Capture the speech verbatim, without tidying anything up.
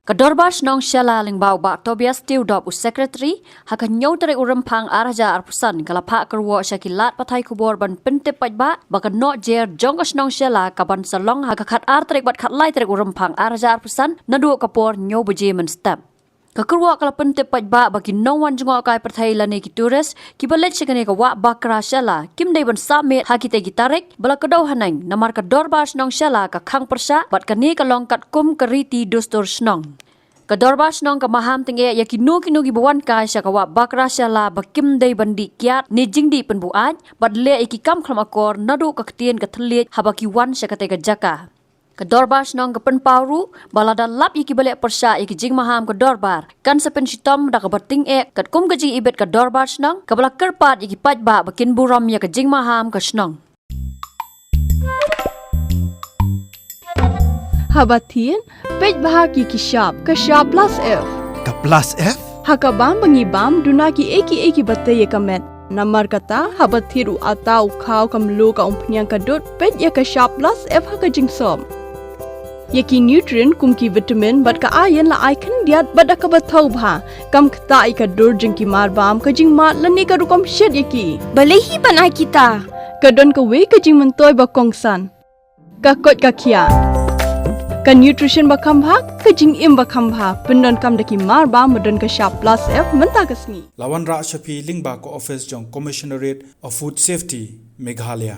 Ka Dorbar Shnong Shella lyngba u Bah Tobias Tewdop u Secretary, ha ka hynñiew tarik u Rymphang ar hajar arphew san ka la phah kyrwoh sha ki lad pathai khubor ban pyntip paidbah ba ka noh jer jong ka shnong Shella ka ban sa long ha ka khat ar tarik bad khat lai tarik u Rymphang ar hajar arphew san naduh ka por hynñiew baje mynstep. Ka kyrwoh ka la pyntip paidbah ba ki nongwan jngohkai pyrthei lane ki tourist kiba leit sha kane ka wah bakra Shella kim dei ban sah miet ha kitei ki tarik ba la kdew haneng namar ka Dorbar Shnong Shella ka khang pyrshah bad kane ka long katkum ka riti dustur shnong. Ka Dorbar Shnong ka maham tyngeh ïa kino kino kiba wan kai sha ka wah bakra Shella ba kim dei ban dih kiad ne jingdih pynbuaid bad leh ïa ki kam khlam akor naduh ka ktien ka thylliej haba ki wan sha katei ka jaka. Ka Dorbar Shnong ka pynpaw ruh ba lada lap ïa kiba leh pyrshah ïa ki jingmaham ka Dorbar, kan sa pynshitom da kaba tyngeh katkum ka jingibit ka Dorbar Shnong kaba la kyrpad ïa ki paidbah ba kin burom ïa ka jingmaham ka shnong. Haba thied, peit bha ïa ki shap, ka shap plus F. Ka plus F? Ha ka bam ba ngi bam, duna kiei kiei kiba tei ïa ka met. Namar kata, haba thied u atta, u khaw, ka mluh, ka umphniang, ka dud, peit ïa ka shap plus F ha ka jingsop. Ïa ki nutrient kum ki vitamin bad ka iron la ai khyndiat bad da kaba thaw bha. Kam ktah ïa ka dur jong ki marbam, ka jingmad lane ka rukom shet ïa ki. Balei hi ban ai kita? Ka don kawei ka jingmyntoi ba kongsan. Ka koit ka khiah. Ka nutrition ba kham bha, ka jingim ba kham bha. Pyndonkam da ki marbam ba don ka shap plus F mynta ka sngi. La wanrah sha phi lyngba ka office jong Commissionerate of Food Safety, Meghalaya.